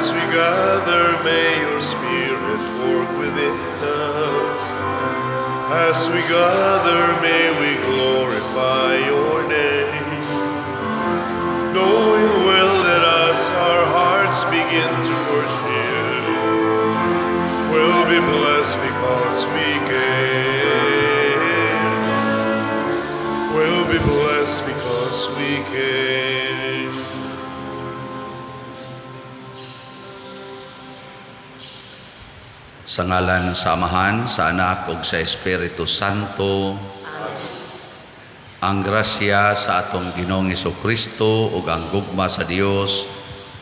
As we gather, may your Spirit work within us. As we gather, may we glorify your name. Knowing well that as our hearts begin to worship, we'll be blessed because we came. We'll be blessed because we came. Sa ngalan sa Amahan, sa Anak ug sa Espiritu Santo. Ang grasya sa atong Ginoong Kristo ug ang gugma sa Dios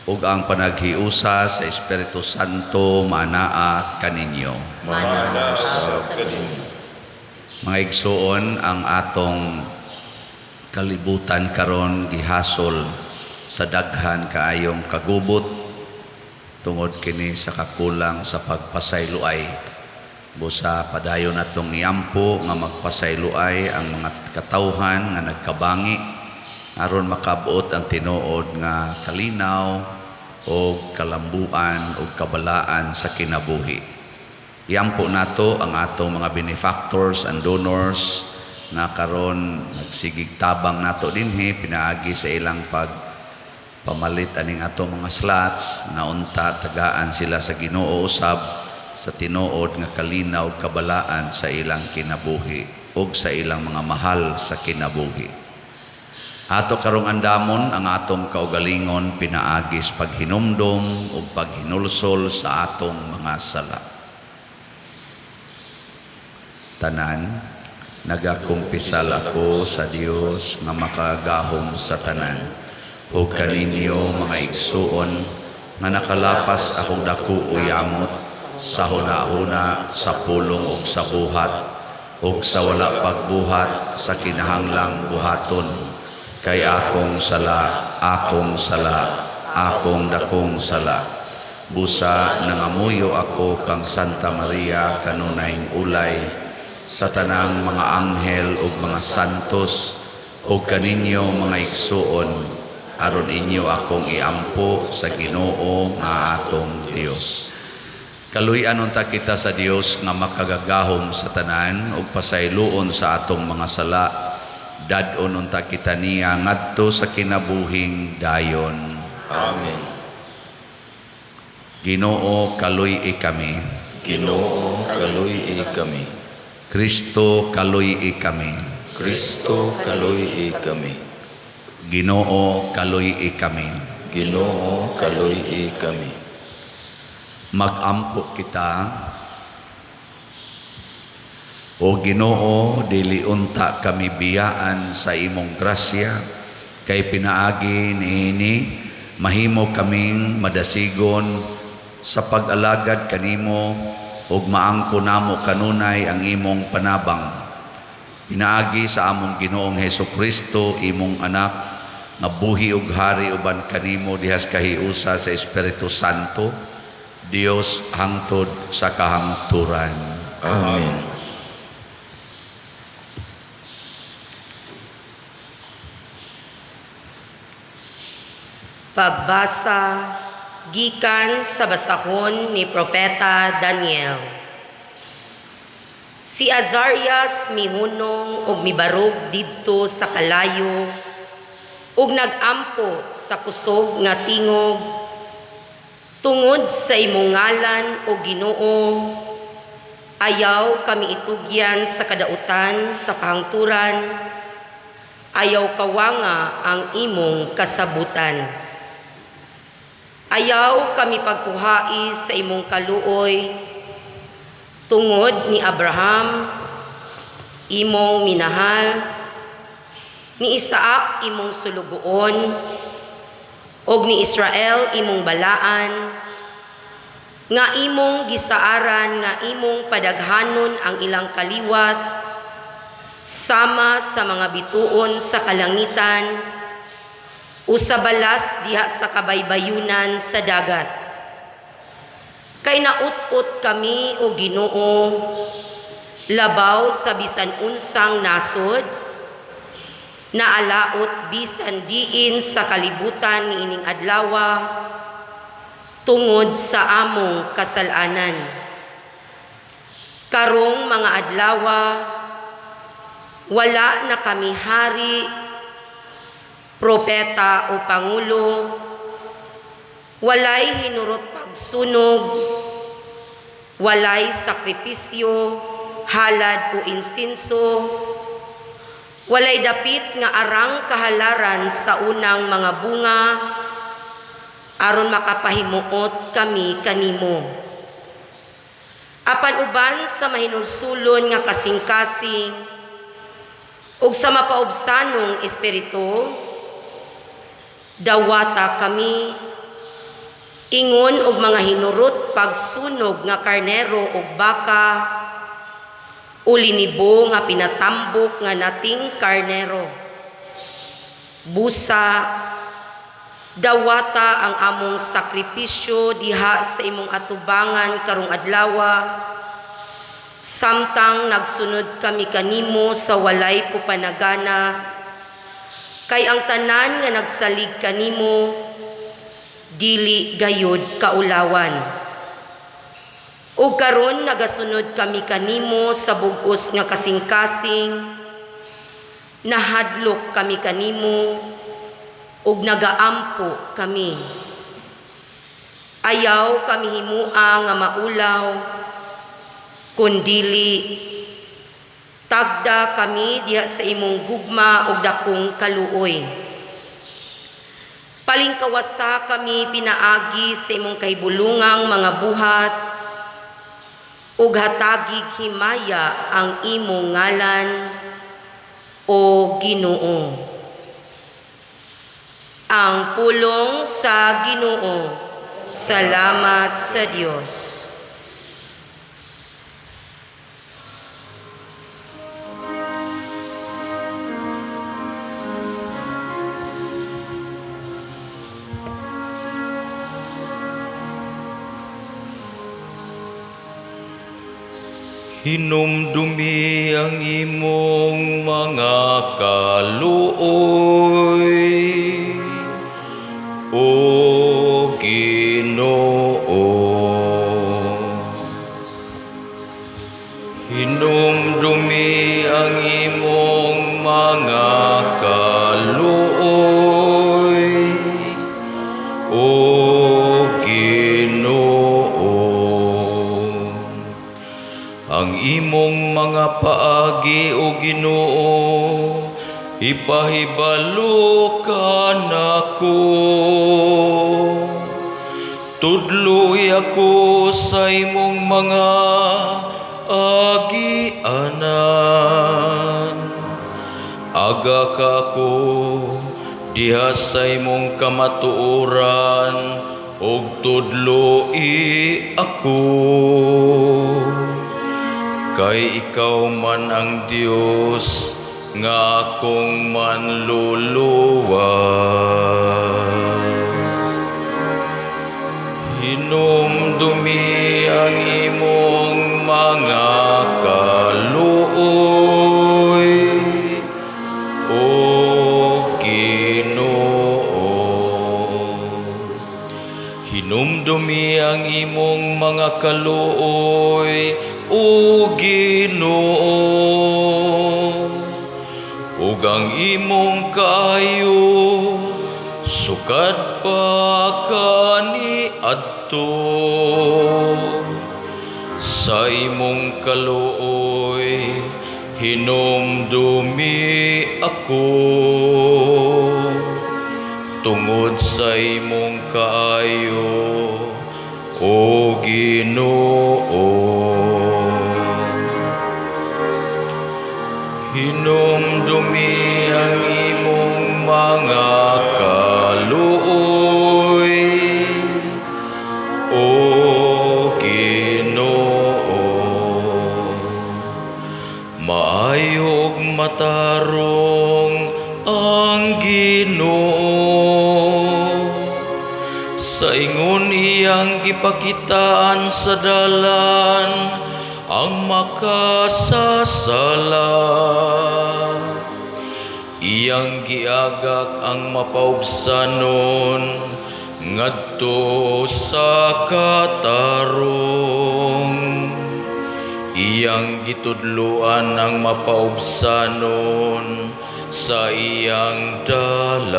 ug ang panaghiusa sa Espiritu Santo maanaa kaninyo. Maana sa kaninyo. Mga igsuon, ang atong kalibutan karon gihasol sa daghan kaayong kagubot tungod kini sa kakulang sa pagpasayloay. Busa padayon natong iampo nga magpasayloay ang mga katawhan nga nagkabangi aron makabuot ang tinuod nga kalinaw o kalambuan o kabalaan sa kinabuhi. Iampo nato ang atong mga benefactors and donors nga karon nagsigig tabang nato dinhi pinaagi sa ilang pag pamalit aning atong mga slots na unta tagaan sila sa Ginoo usab sa tinuod nga kalinaw kabalaan sa ilang kinabuhi ug sa ilang mga mahal sa kinabuhi. Ato karong andamon ang atong kaugalingon pinaagi sa paghinumdom ug paghinulsol sa atong mga sala. Tanan, nagakumpisal ako sa Dios nga makagahom sa tanan ug kaninyo mga igsuon nga nakalapas akong dako o yamot sa huna-huna, sa pulong ug sa buhat ug sa wala pagbuhat sa kinahanglang buhaton, kay akong sala, akong sala, akong dakong sala. Busa nangamuyo ako kang Santa Maria kanunayng ulay, sa tanang mga anghel ug mga santos ug kaninyo mga igsuon, aron inyo akong iampo sa Ginoo nga atong Dios. Kaluy-an unta kita sa Dios nga makagagahom sa tanan ug pasayloon sa atong mga sala. Dad-on unta kita niya ngadto sa kinabuhing dayon. Amen. Ginoo, kaluy-i kami. Ginoo, kaluy-i kami. Kristo, kaluy-i kami. Kristo, kaluy-i kami. Ginoo, kaluy-i kami. Ginoo, kaluy-i kami. Magampo kita. O Ginoo, dili unta kami biyaan sa imong grasya, kay pinaagi niini mahimo kaming madasigon sa pag-alagad kanimo ug maangko namo kanunay ang imong panabang. Pinaagi sa among Ginoong Hesukristo, imong anak, nga buhi ug hari uban kanimo dihas kahiusa sa Espiritu Santo, Dios hangtod sa kahangturan. Amen. Pagbasa gikan sa basahon ni Propeta Daniel. Si Azarias mihunong og mibarog didto sa kalayo ug nagampo sa kusog nga tingog tungod sa imong ngalan, o Ginoo, ayaw kami itugyan sa kadautan sa kahangturan, ayaw kawanga ang imong kasabutan. Ayaw kami pagkuhai sa imong kaluoy, tungod ni Abraham, imong minahal, ni Isaac imong sulugoon, og ni Israel imong balaan, nga imong gisaaran nga imong padaghanon ang ilang kaliwat, sama sa mga bituon sa kalangitan, o sa balas diha sa kabaybayunan sa dagat. Kay naut-ut kami, o Ginoo, labaw sa bisan unsang nasod, naalaot bisan diin sa kalibutan niining adlawa, tungod sa among kasalanan. Karong mga adlawa, wala na kami hari, propeta o pangulo, walay hinurot pagsunog, walay sakripisyo, halad o insinso, walay dapit nga arang kahalaran sa unang mga bunga, aron makapahimuot kami kanimo. Apan uban sa mahinulsulon nga kasing-kasing ug sa mapaubsanong espiritu, dawata kami ingon og mga hinurot pagsunog nga karnero ug baka o linibo nga pinatambok nga nating karnero. Busa, dawata ang among sakripisyo diha sa imong atubangan karong adlawa, samtang nagsunod kami kanimo sa walay pupanagana, kay ang tanan nga nagsalig kanimo dili gayud kaulawan. Ug karon nagasunod kami kanimo sa bug-os nga kasing-kasing, nahadlok kami kanimo ug nagaampo kami. Ayaw kami himua nga maulaw, kundili tagda kami diha sa imong gugma ug dakong kaluoy. Palingkawasa kami pinaagi sa imong kahibulungang mga buhat, ug hatagig himaya ang imong ngalan, o Ginoo. Ang pulong sa Ginoo. Salamat sa Dios. Hinumdumi ang imong mga kaluoy, O Ginoo. Hinumdumi ang imong mga kaluoy, O Ginoo. Ang imong mga paagi, O Ginoo, ipahibalo kanako. Tudloy ako sa imong mga agianan. Aga ka ko diha sa imong kamatuoran, ug tudloi ako. Kay ikaw man ang Dios nga akong manluluwas. Hinumdumi ang imong mga kaluoy, O Ginoo. Hinumdumi ang imong mga kaluoy, O Ginoo, ug ang imong kaayo sukad pa kaniadto. Sa imong kaluoy hinumdumi ako, tungod sa imong kaayo, O Ginoo. Hinumdumi ang imong mga kaluoy, O Ginoo. Maayo ug matarong ang Ginoo, sa ingon iyang gipakitaan sa dalan ang makasasala. Iyang giagak ang mapaubsanon Ngadto sa katarong, iyang gitudloan ang mapaubsanon sa iyang dalan.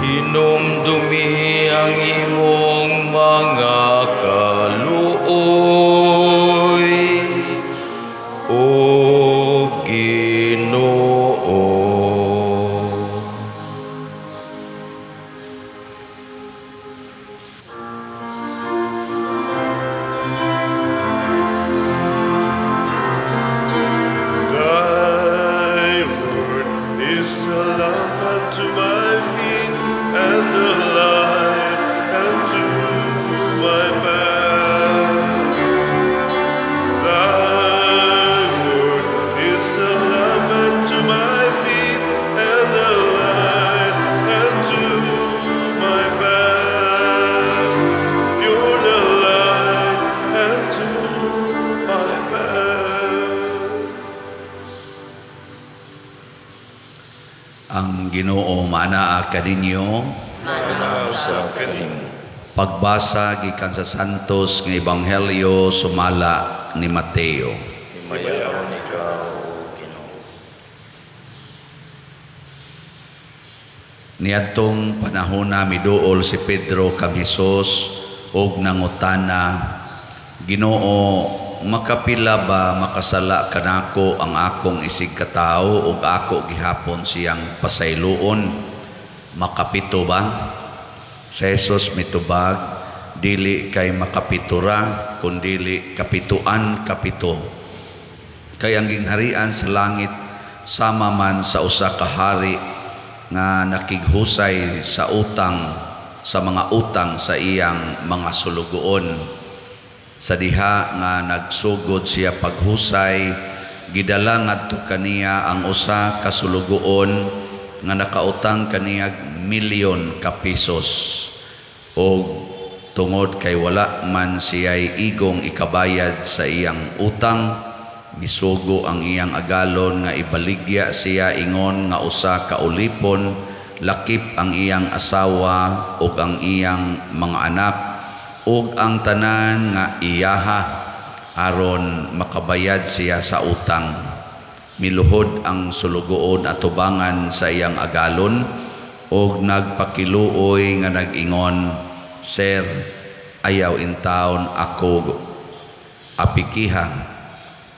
Hinumdumi ang imong mga kaluoy, O Ginoo. Thy word is a lamp unto my feet and a light unto my path. Thy word is a lamp unto my feet and a light unto my path. You're the light unto my path. Ang Ginoo maanaa kaninyo. Usab kanimo. Pagbasa gikan sa Santos nga Ebanghelyo sumala ni Mateo. Himayaon ikaw, Ginoo. Niadtong panahona miduol si Pedro kang Hesus og nangutana, Ginoo, makapila ba makasala kanako ang akong isig katawo ug ako gihapon siyang pasayloon? Makapito ba? Si Jesus mitubag, dili kay makapitura, kundili kapituan kapito. Kay ang gingharian sa langit sama man sa usa ka hari nga nakighusay sa utang sa mga utang sa iyang mga sulugoon. Sa diha nga nagsugod siya paghusay, gidala ngadto kaniya ang usa ka sulugoon nga nakautang kaniyag milyon ka pesos. Og tungod kay wala man siya'y igong ikabayad sa iyang utang, misugo ang iyang agalon nga ibaligya siya ingon nga usa ka ulipon, lakip ang iyang asawa ug ang iyang mga anak ug ang tanan nga iyaha, aron makabayad siya sa utang. Miluhod ang sulugoon atubangan sa iyang agalon ug nagpakiluoy nga nag-ingon, Sir, ayaw intawon ako apikiha,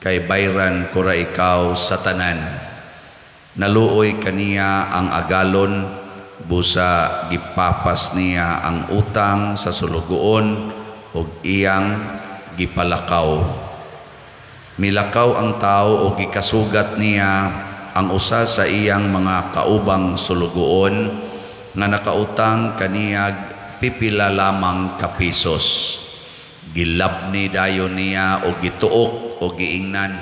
kay bayran ko ra ikaw sa tanan. Naluoy kaniya ang agalon, busa gipapas niya ang utang sa sulugoon ug iyang gipalakaw. Milakaw ang tao og gikasugat niya ang usa sa iyang mga kaubang sulugoon nga nakautang kaniyag pipila lamang ka pesos. Gilabni dayon niya og gituok og giingnan,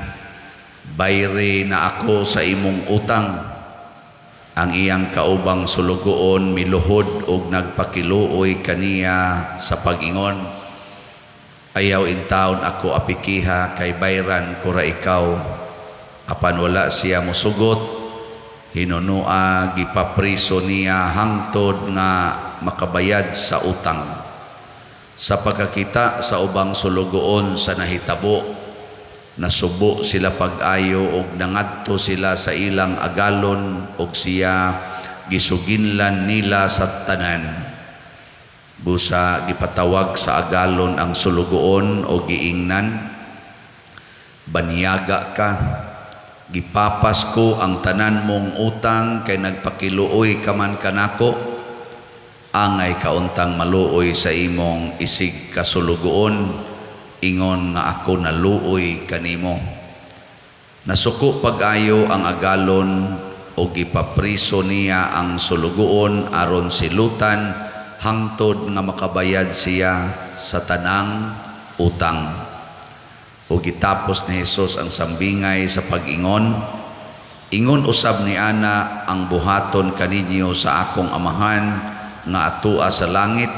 Bayri na ako sa imong utang. Ang iyang kaubang sulugoon miluhod og nagpakiluoy kaniya sa pag-ingon, Ayaw intawon ako apikiha, kay bayran ko ra ikaw. Apan wala siya mosugot, hinunua gipapriso niya hangtod nga makabayad sa utang. Sa pagkakita sa ubang sulugoon sa nahitabo, nasubo sila pag-ayo og nangadto sila sa ilang agalon og siya gisuginlan nila sa tanan. Busa gipatawag sa agalon ang sulugoon o giingnan, Banyaga ka, gipapas ko ang tanan mong utang kay nagpakiluoy ka man kanako. Angay kauntang maluoy sa imong isig kasulugoon, ingon nga ako naluoy kanimo. Nasuko pag-ayo ang agalon o gipapriso niya ang sulugoon aron silutan hangtod nga makabayad siya sa tanang utang. O gitapos ni Hesus ang sambingay sa pag-ingon, Ingon usab ni ana ang buhaton kaninyo sa akong amahan nga atua sa langit,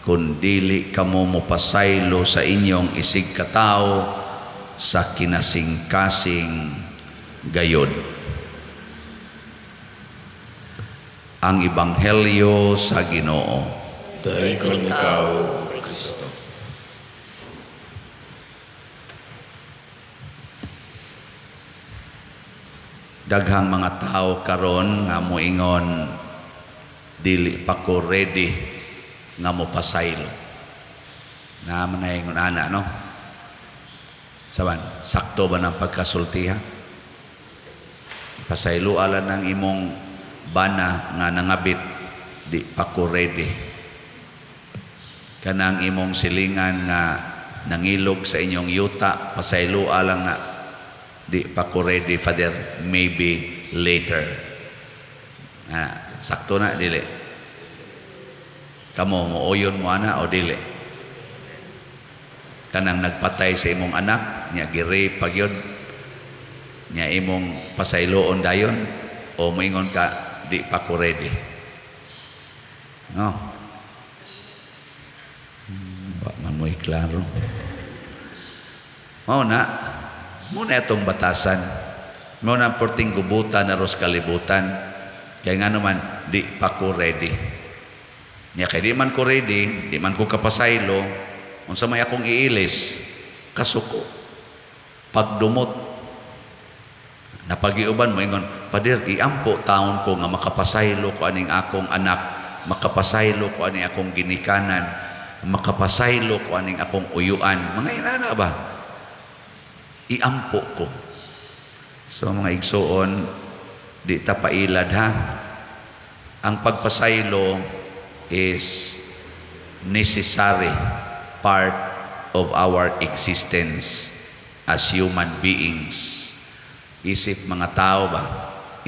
kun dili kamo mopasaylo sa inyong isig katawo sa kinasingkasing gayod. Ang Ebanghelyo sa Ginoo. Dayon ikaw, Kristo. Daghang mga tao karon nga moingon, "Dili pa ko ready nga mopasaylo." Naa man ingon ana, no? Saban, sakto ba ng pagkasultiha? Pasaylo ala ng imong bana nga nangabit, "Di pa ko ready." Kanang imong silingan nga nangilog sa inyong yuta, pasaylo lang na, "Di pa ko ready, Father, maybe later." Ah, sakto na, dili? Kamo, muuyon mo ana o dili? Kanang nagpatay sa imong anak, nya gi-rape pa gyud, nya imong pasayloon dayon o moingon ka, "Di pa ko ready"? No? Wa man mo'y klaro. Mao na, mao na itong batasan. Mao na porting gubutan na ros kalibutan. Kaya nga naman, di pa ko ready. Nya kay di man ko ready, di man ko kapasaylo, unsa may akong iilis? Kasuko. Pagdumot. Napagiuban mo ingon, "Pader, iampo taon ko nga makapasaylo ko aning akong anak, makapasaylo ko aning akong ginikanan, makapasaylo ko aning akong uyuan." Mga inana ba? Iampo ko. So mga igsuon, di ta pailad ha. Ang pagpasaylo is necessary part of our existence as human beings. Isip mga tao ba,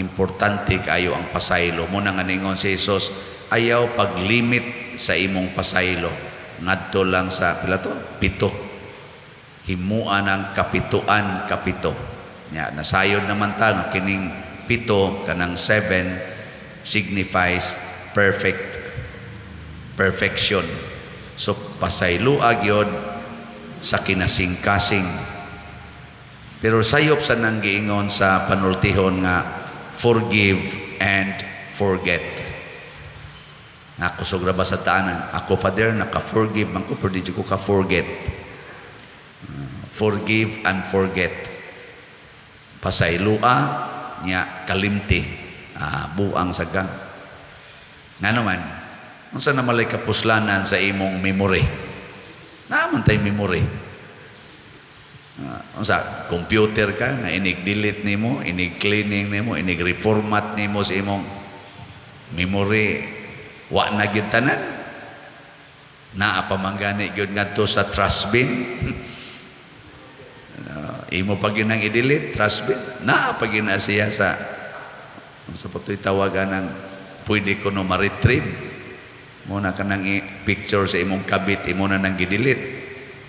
importante kayo ang pasaylo. Muna nga ningon si Jesus, ayaw paglimit sa imong pasaylo. Ngadto lang sa pila to? 7. Himua ng kapituan kapito. Nya, nasayod naman ta nga kining 7 kanang 7 signifies perfect, perfection. So pasaylo gyud sa kinasingkasing. Pero sayop sa nang giingon sa panultihon nga forgive and forget. Nga kusog ra ba sa taanan? Ako, Father, naka-forgive man ko pero di ko ka-forget. Forgive and forget. Pasayloa nya kalimti. Buang sagang. Nga naman, unsa na malay kapuslanan sa imong memory? Naa man tay memory. Unsa computer ka nga inig-delete nimo, inig-cleaning nimo, inig-reformat nimo sa imong memory, wa na gyud tanan. Naa pa man gani gyud ngadto sa trash bin. Imo pa gyud nang i-delete trash bin. Naa pa gyud na siya sa unsa pa to'y tawagan ng pwede ko no ma-retrieve. Mo na kanang picture sa imong kabit, imo na nang gi-delete.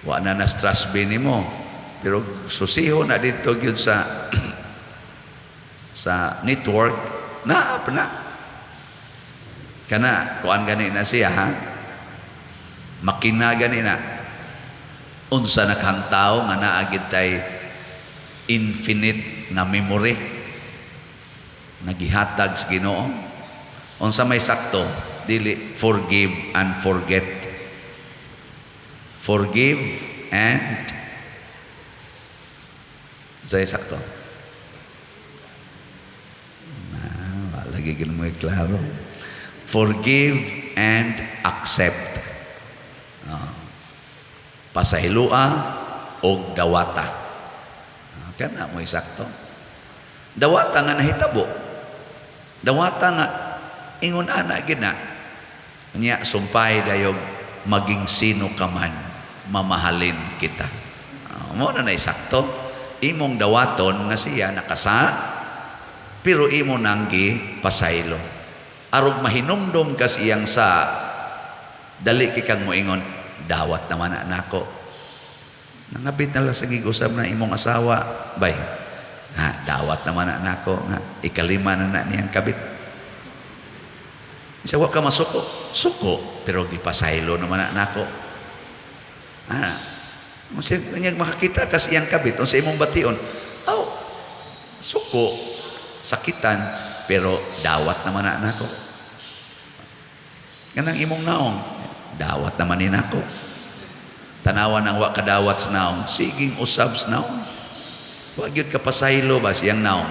Wa na na trash bin nimo. Pero susiho na dito gyud sa sa network, naa pa na. Kana kuan gani na siya ha. Makina gani na. Unsa na kang tao nga naa gid tay infinite nga memory nagihatag sa Ginoo. Unsa may sakto? Dili forgive and forget. Forgive and say sakto. Na, lagi gid mo klaro. Forgive and accept. Pasayloa og dawata. Kana mo sakto. Dawata nga nahitabo. Dawata nga ingon ana gid na. Nya sumpay dayog maging sino ka man, mamahalin kita. Mo na sakto. Imong dawaton nga siya nakasa, pero imo nang gi pasaylo. Arog mahinumdom kas iyang sa dali kay kang moingon, "Dawat naman na nako." Nangabit na lang sa gigusab na imong asawa, bay. Ha, dawat naman na nako nga ikalima na na niyang kabit. Isa wa ka masuko, suko pero gipasaylo naman na nako. Ah, unsa kanyang makakita kas iyang kabit, unsa imong bation? Aw, suko, sakitan, pero dawat naman na nako. Kanang imong naong, dawat naman ni nako. Tanawan ang wa kadawat sa naong, siging usab sa naong. Wa gyud ka pasaylo ba siyang naong.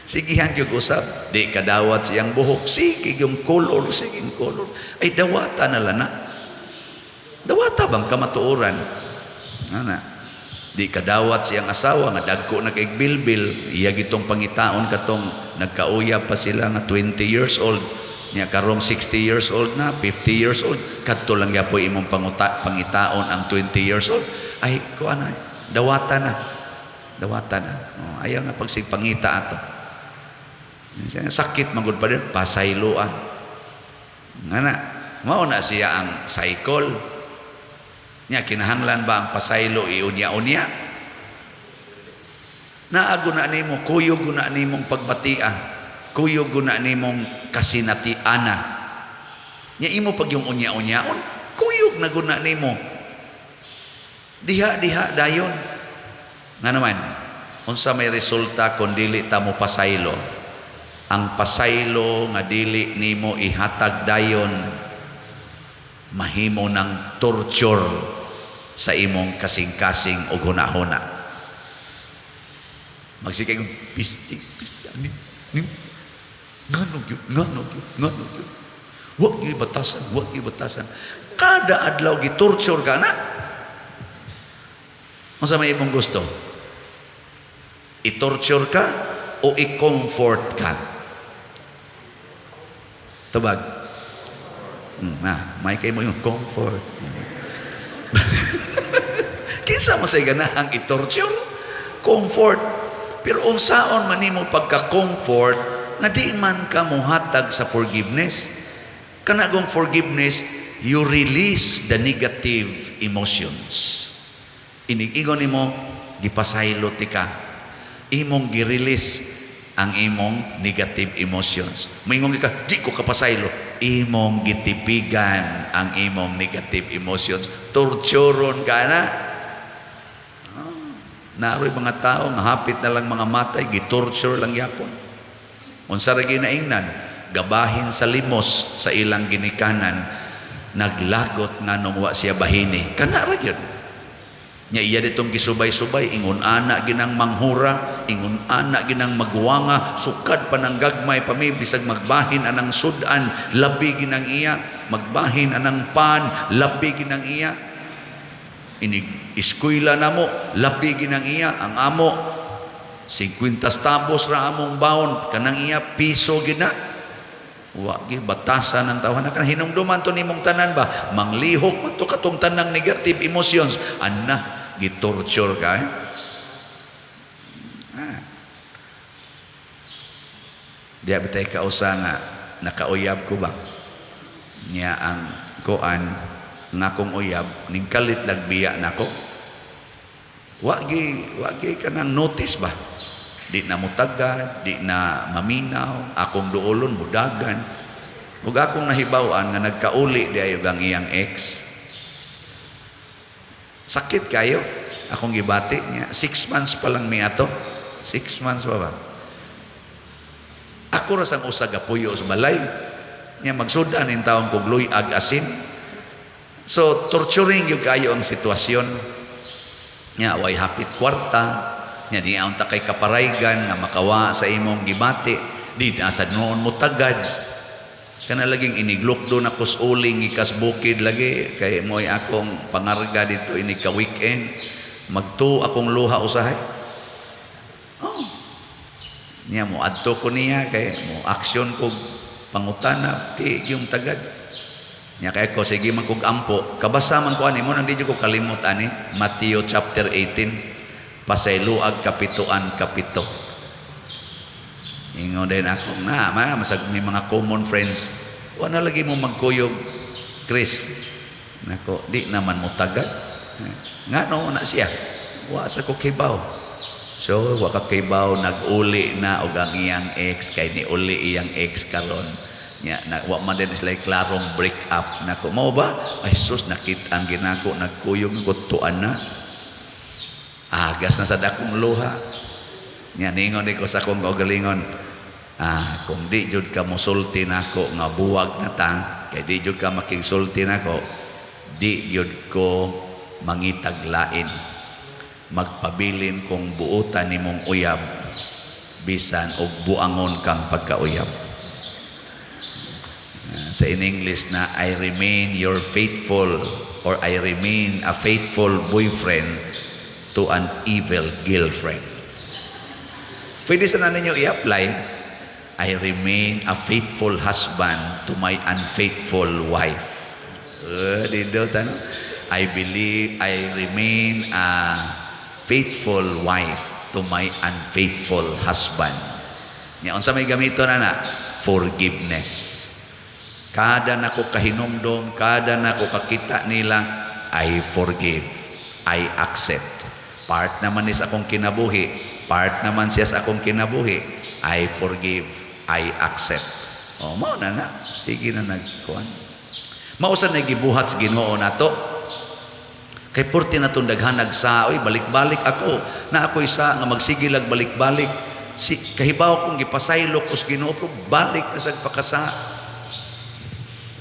Sigihan gyud usab, di kadawat siyang buhok, sige yung color, sige color. Ay, dawata na lang na. Dawata bang kamatuoran? Ana. Di kadawat siyang asawa nga dagko na kay bilbil, iya gitong pangitaon katong nagkauyab pa sila nga 20 years old. Nya karong 60 years old na, 50 years old, kadto lang gyapoy imong pangitaon ang 20 years old. Ay, kuan na, dawata na. Dawata na. Oh, ayaw na pagsigpangita ato. Sakit man gud pa din, pasaylo ah. Nga na, mao na siya ang cycle. Nya kinahanglan ba ang pasaylo iunya-unya? Naago na nimo, kuyog na nimong pagbatia, kuyog na nimong kasinatiana. Nya imo pag yung unya-unyaon, kuyog na gud na nimo. Diha-diha dayon. Nga naman, unsa may resulta kung dili ta mo pasaylo? Ang pasaylo nga dili nimo ihatag dayon, mahimo ng torture sa imong kasing-kasing og hunahuna. Magsikay kong pisti, pisti, ani, ni, ngano gyud, ngano gyud, ngano gyud. Wa gyud batasan, wa gyud batasan. Kada adlaw gitorture ka na. Unsa may imong gusto? I-torture ka o i-comfort ka? Tubag. Na, may kay mo yung comfort. Kinsa mo say ganahang i-torture? Comfort. Pero unsaon man nimo pagka-comfort nga di man ka mohatag sa forgiveness? Kanagong forgiveness, you release the negative emotions. Inig-ingon nimo, gipasaylo ti ka. Imong gi-release ang imong negative emotions. Moingon ka, "Di ko kapasaylo." Imong gitipigan ang imong negative emotions. Torturon ka na. Ah, naroy mga tao nga hapit na lang mga matay, gitorture lang yapon. Unsa ra ginaingnan, gabahin sa limos sa ilang ginikanan, naglagot nga nung wa siya bahini. Kana ra gyud. Nya iya ditong gisubay-subay, ingon ana ginang manghura, ingon ana ginang magwanga, sukad pa ng gagmay pa mi, bisag magbahin anang sudan, labi ginang iya, magbahin anang pan, labi ginang iya. Inig eskwela namo, labi ginang iya, ang amo 50 centavos ra among baon, kanang iya piso gina. Wa gi batasan ang tawanan kana, hinumduman to nimong tanan ba, manglihok man to katong tanang negative emotions, anna gitorture ka eh? Ah. Diya bitay kausa nga nakauyab ko ba niya, ang kuan nga akong uyab ning kalit lagbiya nako, wa gi kanang notice ba, di na mutaga, di na maminaw, akong duolon mudagan. Ug akong nahibaw-an nga nagkauli di ayo ang iyang ex. Sakit kayo akong gibati niya. 6 months pa lang mi ato. 6 months pa ba? Ako ra sang usa gapuyo sa balay. Nya magsudan in taon kog luyag asin. So torturing gyud kayo ang sitwasyon. Nya way hapit kwarta. Nya di unta kay kaparaygan nga makawa sa imong gibati. Di na sad noon mo tagad. Kana laging iniglukdo na kus uling ikas bukid lagi kay mo'y akong pangarga dito inig ka weekend. Magtu akong luha usahay. Oh. Niya mo adto ko niya kay mo aksyon ko pangutana, di yung tagad. Nya kay ko sige man kog ampo, kabasa man ko ani mo nang di ko kalimot ani Matthew chapter 18, pasayloag kapituan kapito. Ingon din ako na, ma, masag may mga common friends. Wa na lagi mo magkuyog, Chris. Nako, di naman mo tagad. Nga no na siya. Wa sa ko kibaw. So, wa ka kibaw, nag-uli na og ang iyang ex kay ni uli iyang ex karon. Nya na wa man din sila klarong break up nako. Mao ba? Ay sus, nakit-an ginako, nagkuyog ko tuan na. Agas na sa dakong luha. Nya ningon di ko sa akong kaugalingon. Ah, kung di jud ka mosulti nako nga buwag na ta, kay di jud ka makigsulti nako, di jud ko mangitag lain. Magpabilin kong buotan nimong uyab bisan og buangon kang pagkauyab. Ah, sa in English na, "I remain your faithful" or "I remain a faithful boyfriend to an evil girlfriend." Pwede sana ninyo i-apply, "I remain a faithful husband to my unfaithful wife." Dito, tanong. I believe I remain a faithful wife to my unfaithful husband." Nya unsa may gamito na na? Forgiveness. Kada nako kahinumdom, kada nako kakita nila, I forgive. I accept. Part naman ni sa akong kinabuhi, part naman siya sa akong kinabuhi. I forgive. I accept. Oh, mao na na. Sige na nagkuan. Mao sa nagibuhat sa Ginoo nato. Kay purti na itong daghanag sa, oy, balik-balik ako. Na ako isa nga magsigilag balik-balik. Si, kahibaw kong gipasaylo ko sa Ginoo, pero balik na sa pakasa.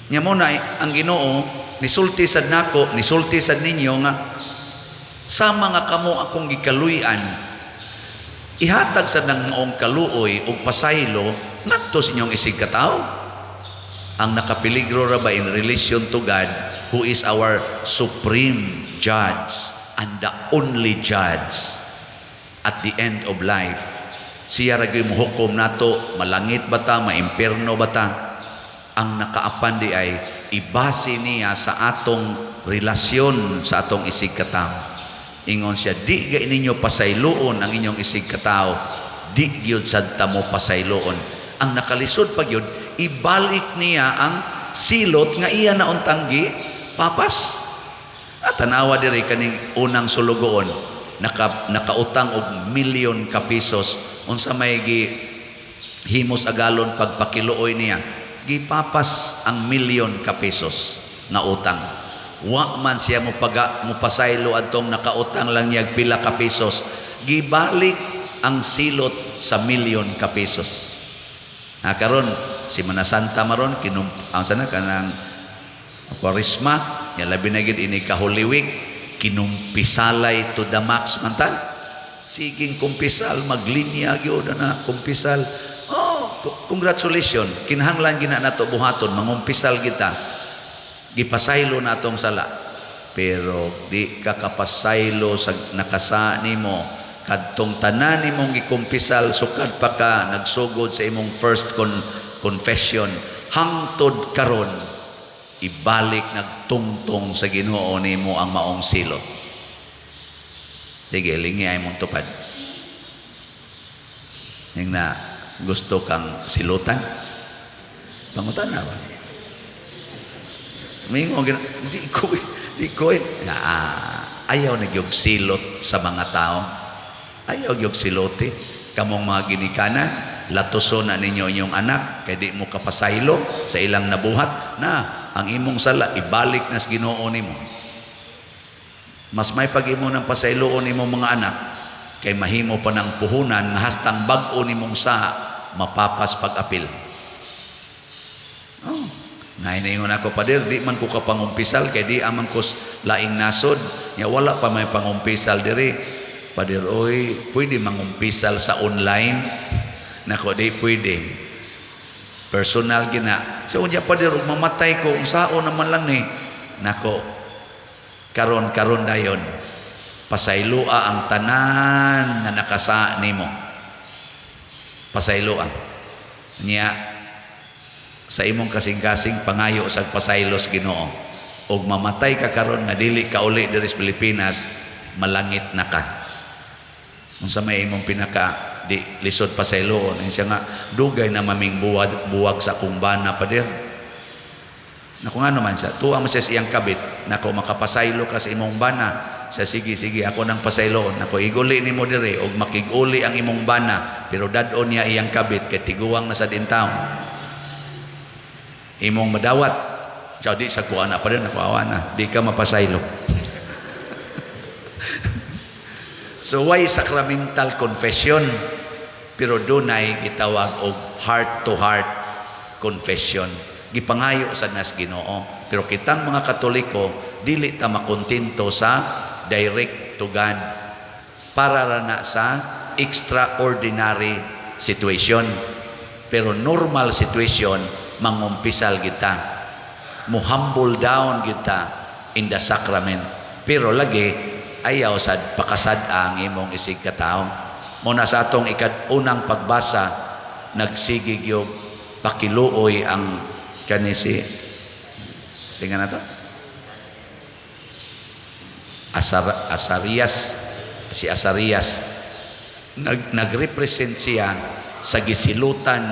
Nya mo na ang Ginoo nisulti sad nako, nisulti sad ninyo nga sama nga kamo akong gikaluy-an, ihatag sad ng maong kaluoy ug pasaylo ngadto sa inyong isig katawo. Ang nakapeligro ra ba in relation to God, who is our supreme judge and the only judge at the end of life. Siya ra gyud mohukom nato, malangit ba ta, maimpierno ba ta. Ang nakaapan di ay ibase niya sa atong relasyon sa atong isig katawo. Ingon siya, "Di gay ninyo pasayloon ang inyong isig katawo, di gyud sad ta mo pasayloon." Ang nakalisod pa gyud, ibalik niya ang silot nga iya na untang gi papas. At tanawa diri kaning unang sulugoon, nakautang og milyon ka pesos, unsa may gi himos agalon pagpakiluoy niya? Gipapas ang milyon ka pesos nga utang. Wa man siya mo paga mo pasaylo adtong nakautang lang niya pila ka pesos. Gibalik ang silot sa milyon ka pesos. Na karon Semana Santa maron, kinum ang sana kanang Kwaresma ya, labi na gid ini ka Holy Week, kinumpisalay to the max man ta. Siging kumpisal, maglinya gyud na kumpisal. Oh, congratulations, kinahanglan gina nato buhaton, mangumpisal kita, gipasaylo natong sala. Pero di ka kapasaylo sa nakasa nimo kadtong tanan nimong gikumpisal sukad pa ka nagsugod sa imong first confession hangtod karon, ibalik nagtungtong sa Ginoo nimo ang maong silot. Sige, lingi ay mong tupad. Ning na gusto kang silutan, pangutan na ba? Mingo, di ko, di ko eh. Ah, ayaw na gyud silot sa mga tao. Ayaw gyud silote. Kamong mga ginikanan, latuson na ninyo inyong anak, kay di mo kapasaylo sa ilang nabuhat, na ang imong sala, ibalik na sa Ginoo nimo. Mas may pag-imo ng pasayloon nimong mga anak, kay mahimo pa ng puhunan nga hastang bag-o nimong sa mapapas pag-apil. Oh. Nahiningon ako, "Pader, di man ko kapangumpisal kay di aman ko laing nasod." Nya wala pa may pangumpisal diri. "Pader, oy, pwede mangumpisal sa online?" Nako, di pwede. Personal gina. "Sa unya, pader, ug mamatay ko, unsaon naman lang ni?" Nako, karon karon dayon. Pasayloa ang tanan nga nakasa nimo. Pasayloa. Nya sa imong kasing-kasing pangayo sa pasaylos Ginoo. Og mamatay ka karon nga dili ka uli diri sa Pilipinas, malangit na ka. Unsa may imong pinaka di lisod pasayloon? Siya nga, "Dugay na maming buwag, buwag sa akong bana, pader." Nako, nga naman siya, tuwa mo siya sa iyang kabit. "Nako, makapasaylo ka sa imong bana." Sa sige, sige, ako nang pasayloon. Nako, iguli nimo diri og makiguli ang imong bana, pero dad-on niya iyang kabit kay tiguang na sa taon. Imong madawat. Siya, "Di sa kuha na pa rin, ako awa na. Di ka mapasaylo." So why sacramental confession? Pero dunay gitawag og heart to heart confession. Gipangayo sa nas Ginoo. Pero kitang mga Katoliko, dili ta makontento sa direct to God. Para ra na sa extraordinary situation. Pero normal situation, mangumpisal kita. Mo-humble down kita in the sacrament. Pero lagi, ayaw sad pakasad ang imong isig katao. Muna sa atong ikad-unang pagbasa, nagsige gyud pakiluoy ang kani si singa na to? Asarias, si Asarias nagrepresent siya sa gisilutan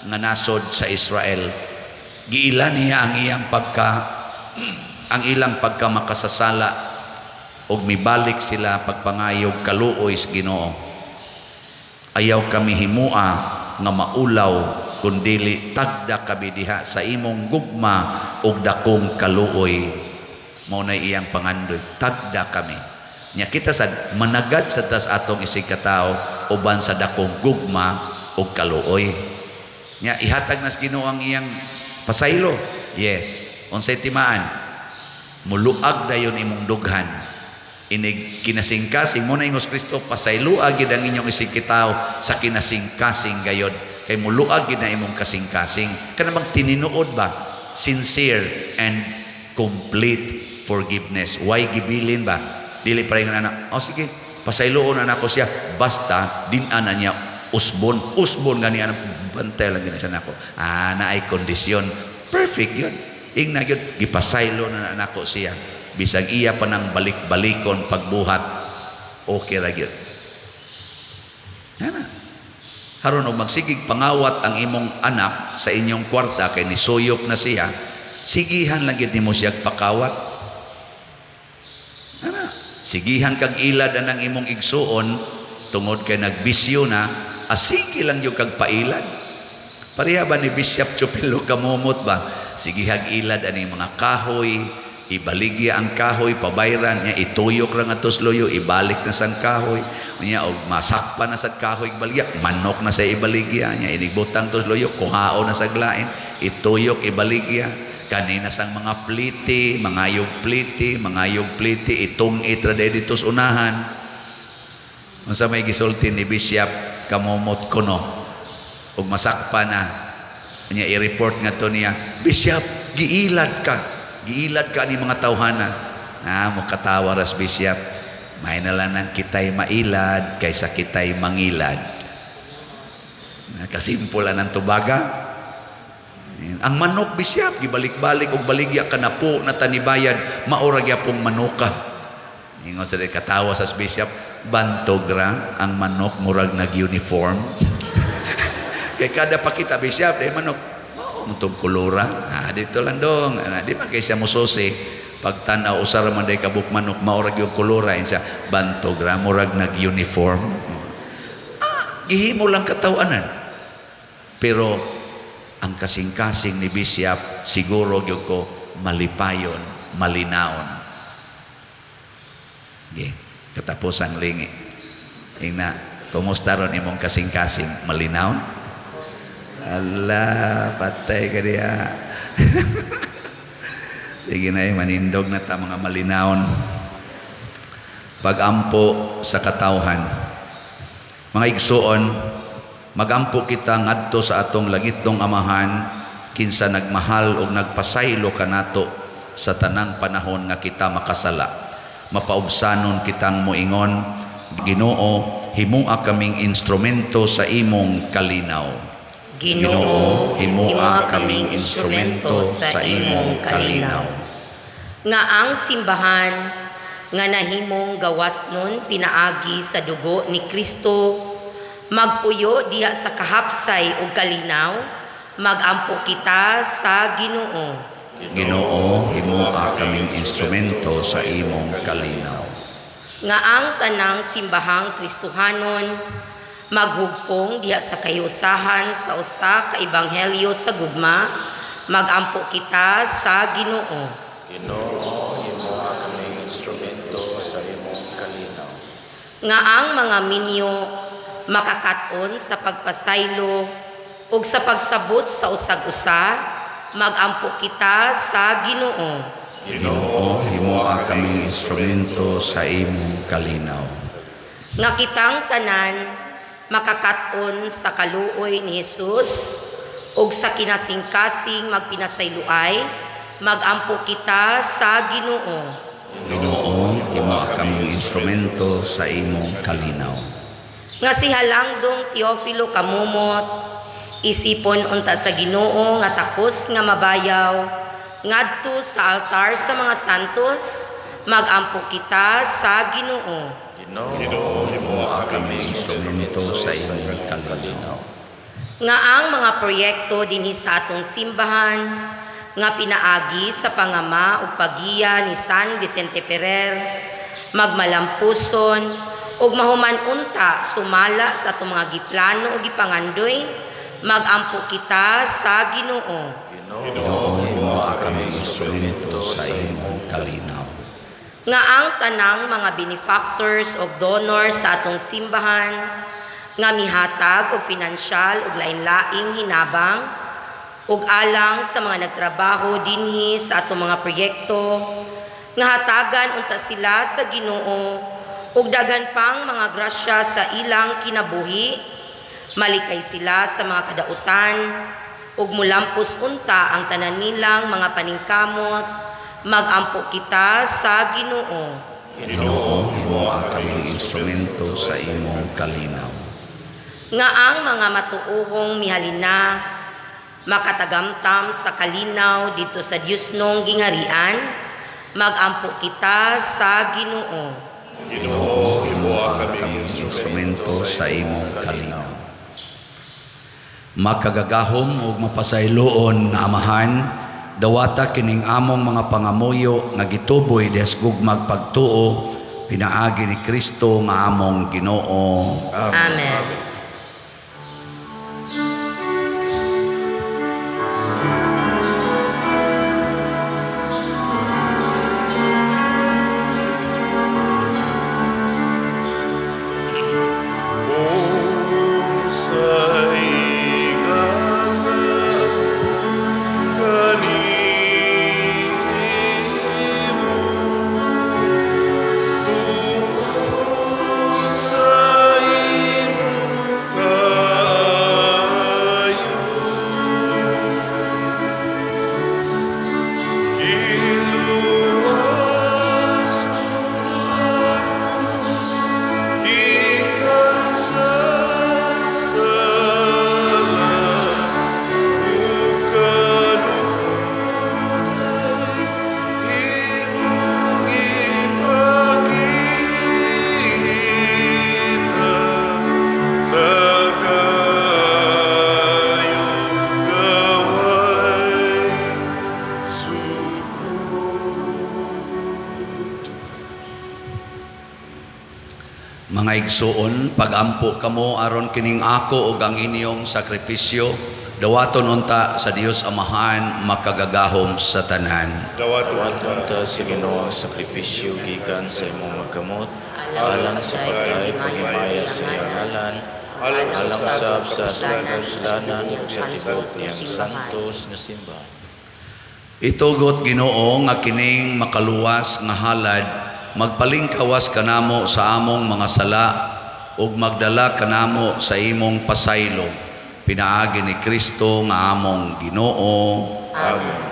nga nasod sa Israel. Giila niya ang ilang pagka makasasala ug mibalik sila pagpangayog kaluoy sa Ginoo. Ayaw kami himua nga maulaw, kundili tagda kami diha sa imong gugma ug dakong kaluoy. Mao na iyang pangandoy, tagda kami. Nya kita sad managad sa tas atong isig katao uban sa dakong gugma ug kaluoy. Nya ihatag nas Ginoo ang iyang pasaylo. Yes, unsay timaan? Muluag dayon imong dughan inig kinasingkasing mo na. Ingos Kristo, pasayloa gid ang inyong isig kitawo sa kinasingkasing gayod, kay muluag gid na imong kasingkasing. Kana bang tininuod ba, sincere and complete forgiveness, why gibilin ba? Dili pa rin anak, "Oh sige, pasayloon na nako siya basta din ana niya usbon usbon gani ana, bantay lang gina siya nako." Ah, na ay kondisyon, perfect yun. Ingna gyud, gipasaylo na nako siya bisag iya pa nang balik-balikon pagbuhat, okay ra gyud. Ana haron og magsigig pangawat ang imong anak sa inyong kwarta kay nisuyop na siya, sigihan lang gyud nimo siya pakawat. Ana sigihan kag ilad anang imong igsuon tungod kay nagbisyo na, asige lang gyud kag pailad. Pareha ba ni Bishop Chupilo Kamumot ba, sigihag ilad ani mga kahoy, ibaligya ang kahoy, pabayran niya, ituyok ra nga tusloyo, ibalik na sang kahoy niya, og masakpa na sa kahoy ibaligya, manok na sa ibaligya niya, inigbutang tusloyo, kuhao na sa glain, ituyok, ibaligya kanina sang mga pliti, mangayog pliti, mangayog pliti, itong itra dito sa unahan. Unsa may gisulti ni Bishop Kamumot kuno ug masakpa na niya, i-report nga to niya, "Bishop, giilad ka, giilad ka ni mga tawhana." Ah, mo katawa ras Bishop, "May na lang nang kitay mailad kaysa kitay mangilad." Kasimple ang tubaga. "Ang manok, Bishop, gibalik-balik og baligya kanapo na tanibayad, maura gyapong manuka." Ingon sa katawa sa bishop, "Bantog ra ang manok, murag nag-uniform." Kay kada pakita, "Bishop, eh manok, mao mo tong kulura." Ah, dito lang dong. Ah, di ba kay siya mususi? Pagtanaw, usara man day kabuk manok, mao ra gyud kulura siya. "Bantog ra, murag nag-uniform." Ah, gihimo lang katawanan. Pero ang kasing-kasing ni Bishop siguro gyud ko malipayon, malinaon. Okay. Katapos ang lingi. Ingna, kumusta ron imong kasing-kasing? Malinaon? Ala, patay ka diya. Sige na, eh, manindog na ta mga malinaon. Pagampo sa katawhan. Mga igsuon, magampo kita ngadto sa atong langitnong Amahan kinsa nagmahal og nagpasaylo kanato sa tanang panahon nga kita makasala. Mapaubsanon kitang moingon, "Ginoo, himua kaming instrumento sa imong kalinaw." Ginoo, himua kaming instrumento sa imong kalinaw. Nga ang simbahan nga nahimong gawasnon pinaagi sa dugo ni Kristo magpuyo diha sa kahapsay ug kalinaw, magampo kita sa Ginoo. Ginoo, himua kaming instrumento sa imong kalinaw. Nga ang tanang simbahang Kristohanon maghugpong diha sa kahiusahan sa usa ka ebanghelyo sa gugma, magampo kita sa Ginoo. Ginoo, himua kaming instrumento sa imong kalinaw. Nga ang mga minyo makakat-on sa pagpasaylo ug sa pagsabot sa usag-usa, magampo kita sa Ginoo. Ginoo, himoa kaming instrumento sa imong kalinaw. Nga kitang tanan makakat-on sa kaluoy ni Jesus ug sa kinasingkasing magpinasayloay, magampo kita sa Ginoo. Ginoo, himoa kaming instrumento sa imong kalinaw. Nga si Halangdong Teofilo Camomot isipon unta sa Ginoo nga takos nga mabayaw ngadto sa altar sa mga santos, magampo kita sa Ginoo. Ginoo, Ginoo, Himoa kaming instrumento sa imong kalinaw. Nga ang mga proyekto dinhi sa atong simbahan nga pinaagi sa pangama ug paggiya ni San Vicente Ferrer magmalampuson ug mahuman unta sumala sa atong mga giplano ug gipangandoy, magampo kita sa Ginoo. Ginoo, Ginoo, himoa kaming instrumento sa imong kalinaw. Nga ang tanang mga benefactors ug donors sa atong simbahan nga mihatag og finansyal ug lain-laing hinabang ug alang sa mga nagtrabaho dinhi sa atong mga proyekto, nga hatagan unta sila sa Ginoo ug daghan pang mga grasya sa ilang kinabuhi, malikay sila sa mga kadautan ug mulampos unta ang tanan nilang mga paningkamot, magampo kita sa Ginoo. Ginoo, himoa kaming instrumento sa imong kalinaw. Nga ang mga matuohong mihalina makatagamtam sa kalinaw dito sa Diyosnong gingharian, magampo kita sa Ginoo. Ginoo, Himoa himoa kaming kaming instrumento sa imong kalinaw. Makagagahom ug mapasayloon nga Amahan, dawata kining among mga pangamuyo nga gituboy diha sa gugmag pagtuo pinaagi ni Kristo nga among Ginoo. Amen. Sa igasa kanimo, tungod sa imong kaayo, iluwas mo ako gikan sa sala ug kanunay imong ipakita sa kaayo nga way sukod. Mga igsuon, pagampo kamo aron kining ako ug ang inyong sakripisyo dawaton unta sa Dios Amahan makagagahom sa tanan. Dawaton Dawaton ta ta sa Ginoo ang sakripisyo gikan sa imong mga kamot, alang sa pagdayeg paghimaya sa iyang ngalan, alang alang usab sa atong atong kapuslanan ug sa tibuok niyang santos nga simbahan. Itugot, Ginoo, nga kining makaluwas nga halad magpalingkawas kanamo sa among mga sala ug magdala kanamo sa imong pasaylo pinaagi ni Kristo nga among Ginoo. Amen.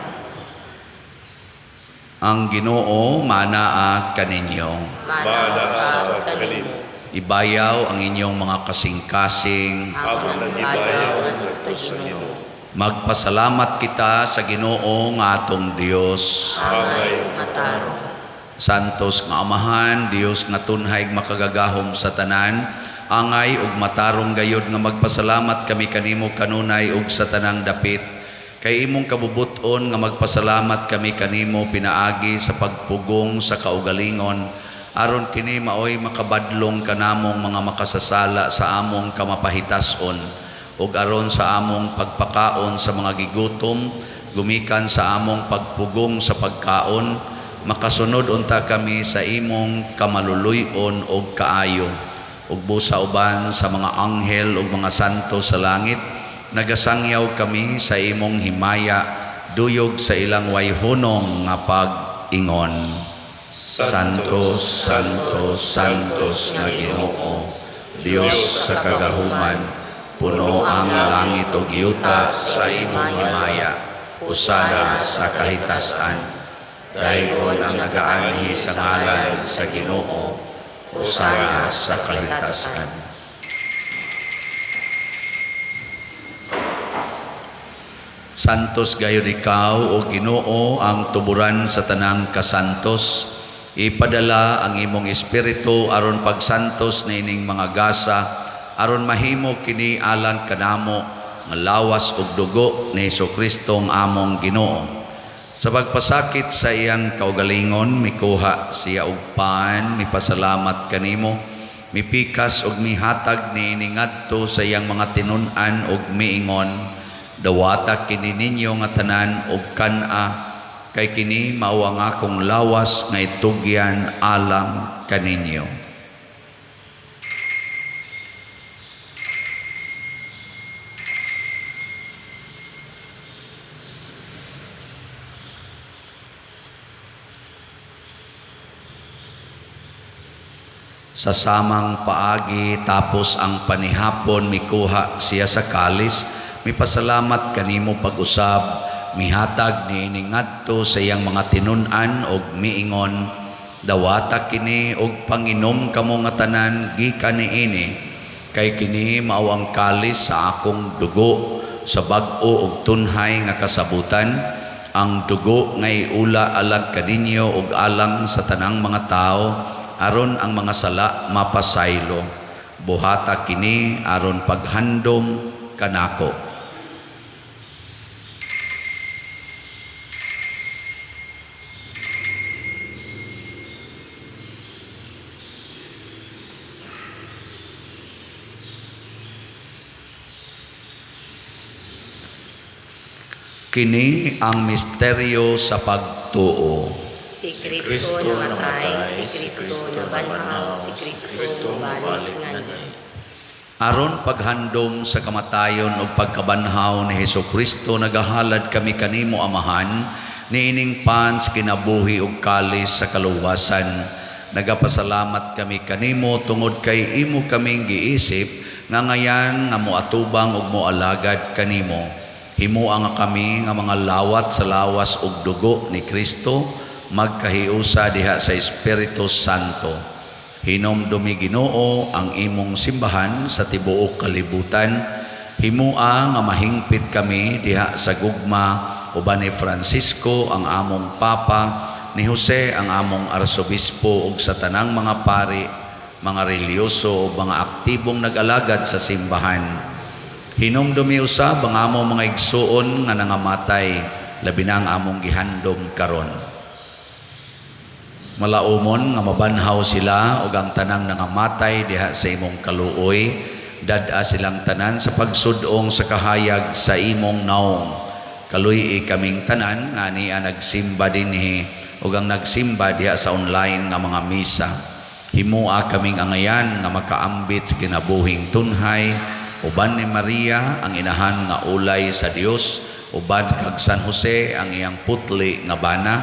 Ang Ginoo manaa kaninyo. Mana usab kanimo. Ibayaw ang inyong mga kasing-kasing. Among Among ibayaw ibayaw ngadto sa Ginoo. Magpasalamat kita sa Ginoo nga atong Dios. Angay matarong. Santos nga Amahan, Dios nga tunhay makagagahom sa tanan, angay ug matarong gayod nga magpasalamat kami kanimo kanunay ug sa tanang dapit. Kay imong kabubut-on nga magpasalamat kami kanimo pinaagi sa pagpugong sa kaugalingon, aron kini maoy makabadlong kanamong mga makasasala sa among kamapahitason ug aron sa among pagpakaon sa mga gigutom, gumikan sa among pagpugong sa pagkaon, makasunod unta kami sa imong kamaluluy-on og kaayo. Ug busa uban sa mga anghel ug mga santo sa langit, nagasangyaw kami sa imong himaya, duyog sa ilang way hunong nga pag-ingon. Santo, Santo, Santos nga Ginoo, Dios sa kagahuman, puno ang langit ug yuta sa imong himaya. Hosana sa kahitasan. Daygon ang nagaanhi sa ngalan sa Ginoo. Hosana sa kahitasan. Santos gayud ikaw, o Ginoo, ang tuburan sa tanang kasantos. Ipadala ang imong espiritu aron pagsantos niining mga gasa, aron mahimo kini alang kanamo nga lawas ug dugo ni Hesukristo ang among Ginoo. Sa pagpasakit sa iyang kaugalingon, mikuha siya og pan, mipasalamat kanimo, mipikas ug mihatag niini ngadto sa iyang mga tinun-an ug miingon: "Dawata kini ninyo nga tanan og kan-a, kay kini mao ang akong lawas nga itugyan alang kaninyo." Sa samang paagi, tapos ang panihapon, mikuha siya sa kalis, mipasalamat kanimo pag-usab, mihatag niini ngadto sa iyang mga tinun-an og miingon: "Dawata kini og panginom kamo nga tanan gikan niini, kay kini mao ang kalis sa akong dugo sa bag-o ug tunhay nga kasabutan, ang dugo nga iula alang kaninyo ug alang sa tanang mga tawo aron ang mga sala mapasaylo. Buhata kini aron paghandom kanako." Kini ang misteryo sa pagtuo. Si Kristo namatay, si Kristo nabanhaw, si Kristo mubalik nganhi. Aron paghandom sa kamatayon ug pagkabanhaw ni Hesukristo, nagahalad kami kanimo, Amahan, niining pan sa kinabuhi ug kalis sa kaluwasan. Nagapasalamat kami kanimo tungod kay imo kaming giisip nga ngayan nga moatubang ug moalagad kanimo. Himoa nga kami nga mga lawat sa lawas ug dugo ni Kristo magkahiusa diha sa Espiritu Santo. Hinomdumi, Ginoo, ang imong simbahan sa tibuok kalibutan. Himoa nga mahingpit kami diha sa gugma uban ni Francisco ang among Papa, ni Jose ang among Arsobispo ug sa tanang mga pari, mga relihiyoso ug mga aktibong nag-alagad sa simbahan. Hinomdumi usab ang among mga igsuon nga nangamatay, labi na ang among gihandom karon. Malaumon nga mabanhaw sila ug ang tanang nangamatay diha sa imong kaluoy, dad-a silang tanan sa pagsud-ong sa kahayag sa imong naong. Kaluy-i kaming tanan nga ania nagsimba dinhi ug ang nagsimba diha sa online nga mga misa. Himoa kaming angayan nga makaambit sa kinabuhing tunhay uban ni Maria ang inahan nga ulay sa Dios, uban kag San Jose ang iyang putli nga bana,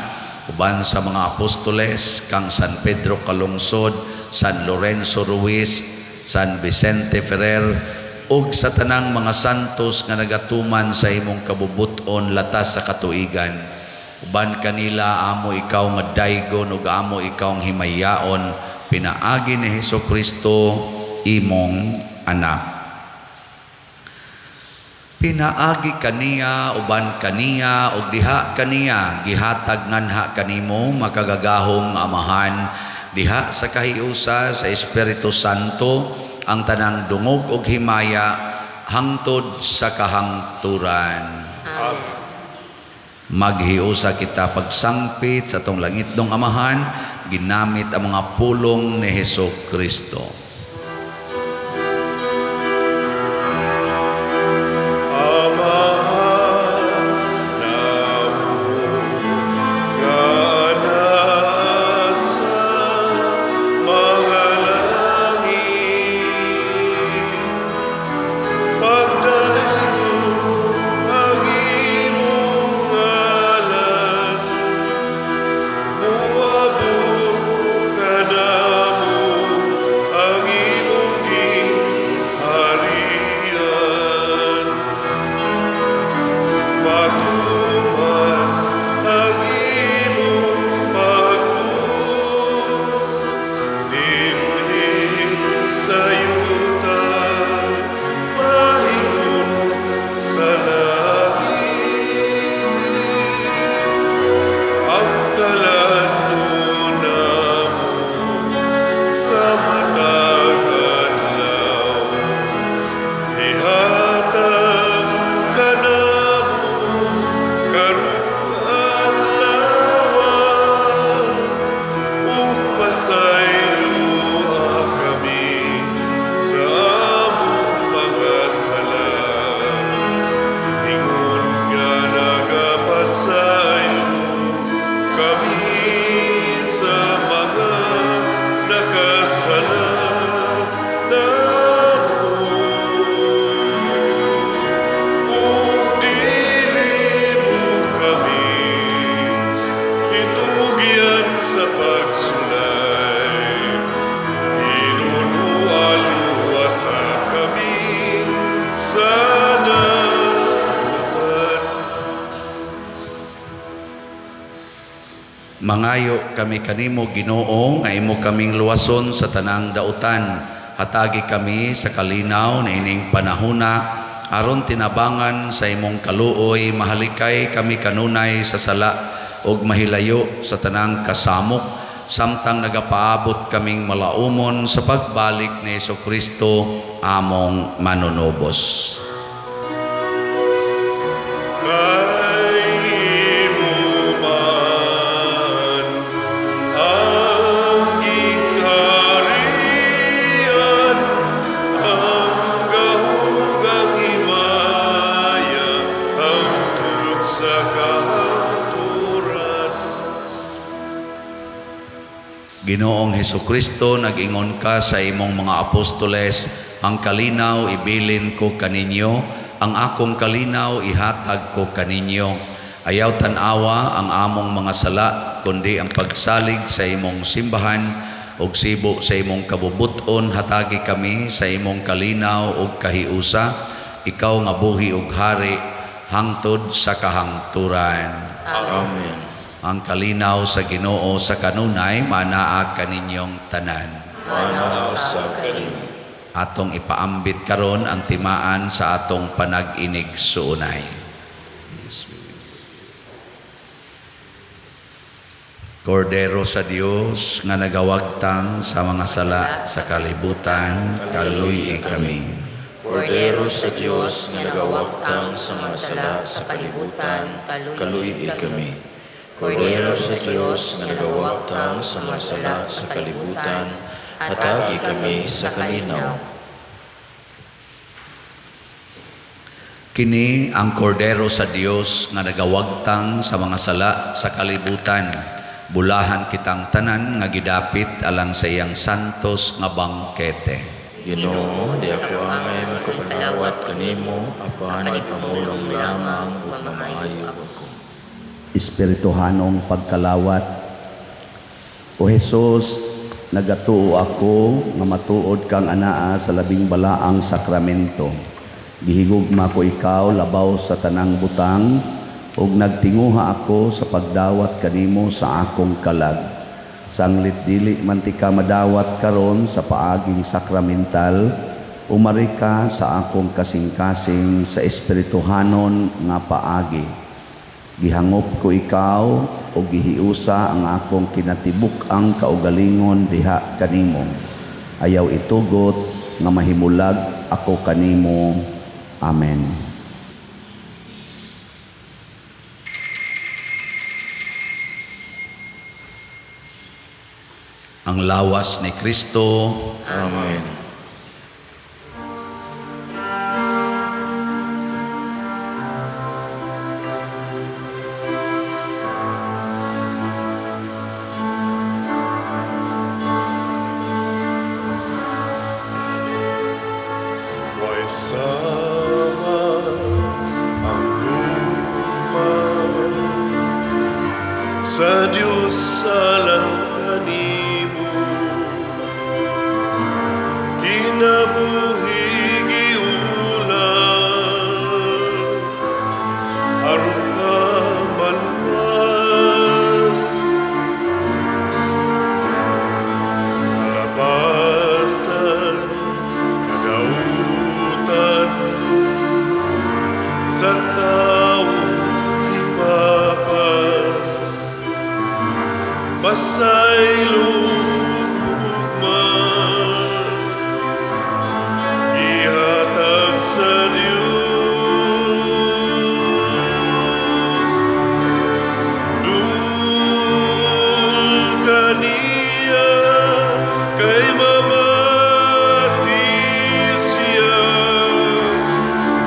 uban sa mga apostoles kang San Pedro Calungsod, San Lorenzo Ruiz, San Vicente Ferrer ug sa tanang mga santos nga nagatuman sa imong kabubut-on latas sa katuigan. Uban kanila amo ikaw nga daygon ug amo ikaw ang himayaon pinaagi ni Hesukristo imong anak. Pinaagi kaniya, uban kaniya ug diha kaniya, gihatag nganha kanimo, makagagahom nga Amahan, diha sa kahiusa sa Espiritu Santo, ang tanang dungog ug himaya hangtod sa kahangturan. Amen. Maghiusa kita pagsangpit sa atong langitnong Amahan ginamit ang mga pulong ni Hesus Kristo. Amahan namo nga nasa mga langit, Mangayo kami kanimo, Ginoo, nga imo kaming luwason sa tanang dautan. Hatagi kami sa kalinaw niining panahuna aron tinabangan sa imong kaluoy mahalikay kami kanunay sa sala ug mahilayo sa tanang kasamok samtang nagapaabot kaming malaumon sa pagbalik ni Kristo among manunubos. Kay imo man ang gingharian, ang gahom ug ang himaya, hangtod sa kahangturan. Ginoong Hesukristo, nag-ingon ka sa imong mga apostoles, "Ang kalinaw ibilin ko kaninyo, ang akong kalinaw ihatag ko kaninyo." Ayaw tan-awa ang among mga sala, kundi ang pagsalig sa imong simbahan ug sibo sa imong kabubut-on, hatagi kami sa imong kalinaw ug kahiusa, ikaw nga buhi ug hari hangtod sa kahangturan. Amen. Ang kalinaw sa Ginoo sa kanunay manaa kaninyong tanan. Maanaa usab kanimo. Atong ipaambit karon ang timaan sa atong panag-inigsuonay. Kordero sa Dios nga nagawagtang sa mga sala sa kalibutan, kaluy kami. Kordero sa Dios nga nagawagtang sa mga sala sa kalibutan, kaluy kami. Kordero sa Dios nga nagawagtang sa mga sala sa kalibutan, hatagi kami sa kalinaw. Kini ang kordero sa Dios nga nagawagtang sa mga sala sa kalibutan. Bulahan kitang tanan nga gidapit alang sa iyang santos nga bangkete. Ginoo, di ako angay makapalawat kanimo, apan ipamulong lamang ug mamaayo ako. Espirituhanong pagkalawat. O Jesus, nagatuo ako nga matuod kang anaa sa labing balaang sakramento. Gihigugma ko ikaw labaw sa tanang butang ug nagtinguha ako sa pagdawat kanimo sa akong kalag. Sanglit dili man tika madawat karon sa paaging sakramental, umari ka sa akong kasing-kasing sa espirituhanon nga paagi. Gihangop ko ikaw o gihiusa ang akong kinatibuk-ang kaugalingon diha kanimo. Ayaw itugot nga mahimulag ako kanimo. Amen. Ang lawas ni Kristo. Amen. Way sama ang gugma sa Diyos alang kanimo, kinabuhi giulam aron ka maluwas, kalabasan kadautan sa tao ipapas pasaylo ug gugma gihatag sa Dios. Duol kaniya kay mamati siya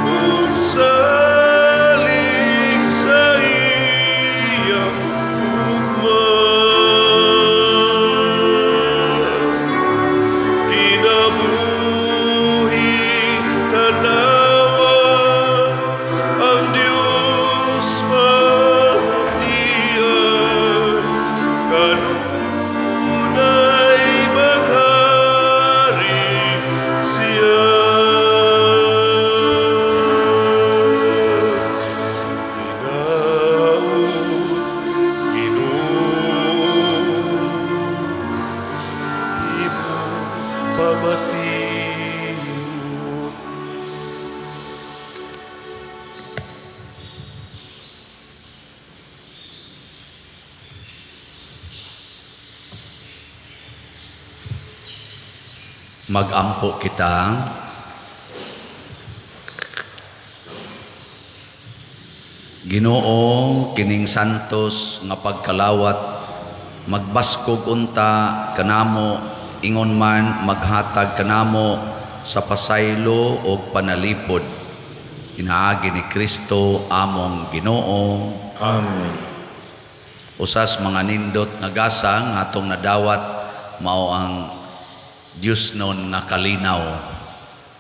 ug salig sa iyang gugma. Magampo kita. Ginoo, kining santos nga pagkalawat magbaskog unta kanamo, ingon man maghatag kanamo sa pasaylo og panalipod, pinaagi ni Kristo among Ginoo. Amen. Usas mga nindot nga gasa nga atong nadawat mao ang Dios nun nga kalinaw.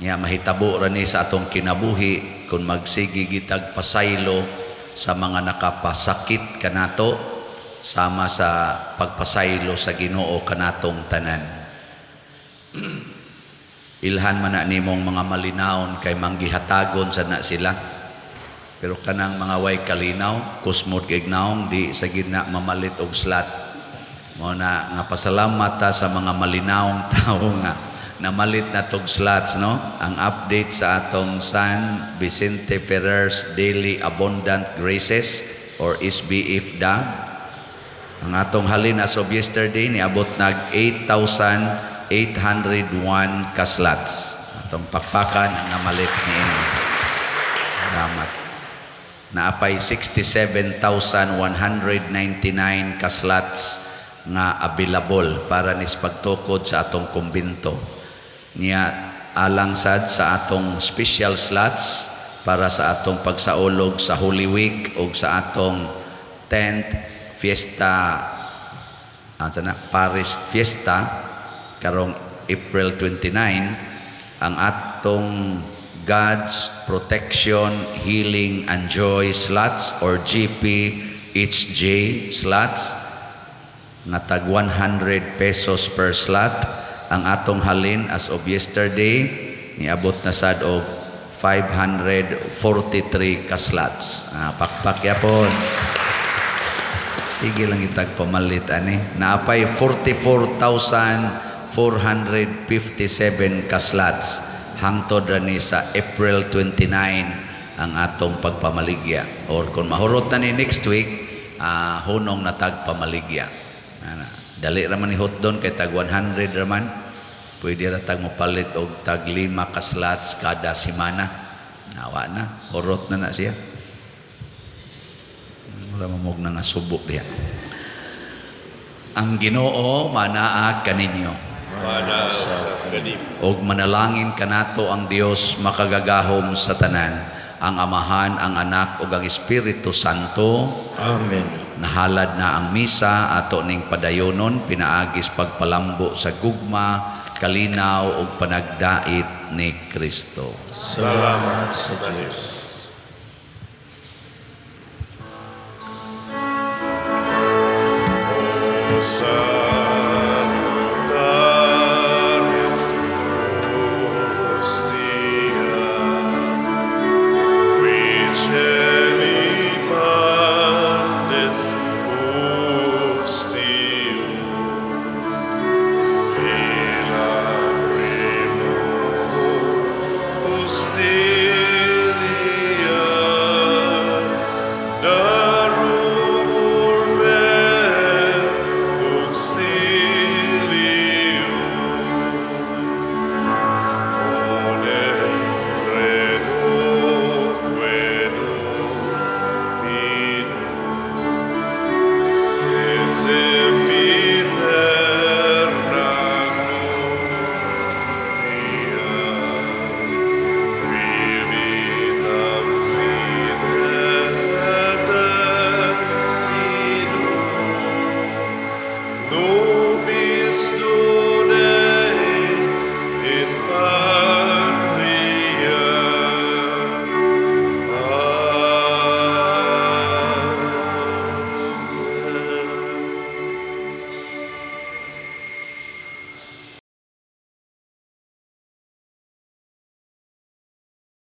Nya mahitabo ra ni sa atong kinabuhi kung magsige gitag pasaylo sa mga nakapasakit kanato, sama sa pagpasaylo sa Ginoo kanatong tanan. Ilhan man na nimong mga malinawon kay manggihatagon sa na sila. Pero kanang mga way kalinaw, kusmod kay naong, di sa gina mamalit og slot. Mao na nga pasalamat ta sa mga malinawong tao nga namalit na tog slots, no? Ang update sa atong San Vicente Ferrer's Daily Abundant Graces or SBF DA. Ang atong halin as of yesterday niabot nag 8,801 ka slots. Atong pakpakan ang namalit niini. Salamat. Naapay 67,199 ka slots nga available para nis pagtukod sa atong kumbinto. Niya alang sad sa atong special slots para sa atong pagsaulog sa Holy Week o sa atong 10th Fiesta, sana, Parish Fiesta karong April 29, ang atong God's Protection, Healing and Joy slots or GPHJ slots nga tag 100 pesos per slot. Ang atong halin as of yesterday niabot na sad og 543 ka slots. Pakpak yapon. Sige lang itag pamalit ani. Naapay 44,457 ka slots hangtod ra ni sa April 29 ang atong pagpamaligya, or kung mahurot na ni next week, hunong na tag pamaligya. Ana, dali ra man ni hotdon kay tag 100 ra man. Pwede ra tag mopalit og tag 5 ka slots kada semana. Nawa na, hurot na na siya. Wala mamog na nga subo diha. Ang Ginoo manaa kaninyo. Mana sa kanimo. Og manalangin kanato ang Dios makagagahom sa tanan, ang Amahan, ang Anak ug ang Espiritu Santo. Amen. Nahalad na ang misa, ato ning padayonon pinaagis pagpalambo sa gugma, kalinaw ug panagdait ni Kristo. Salamat sa Dios. O Sanctus.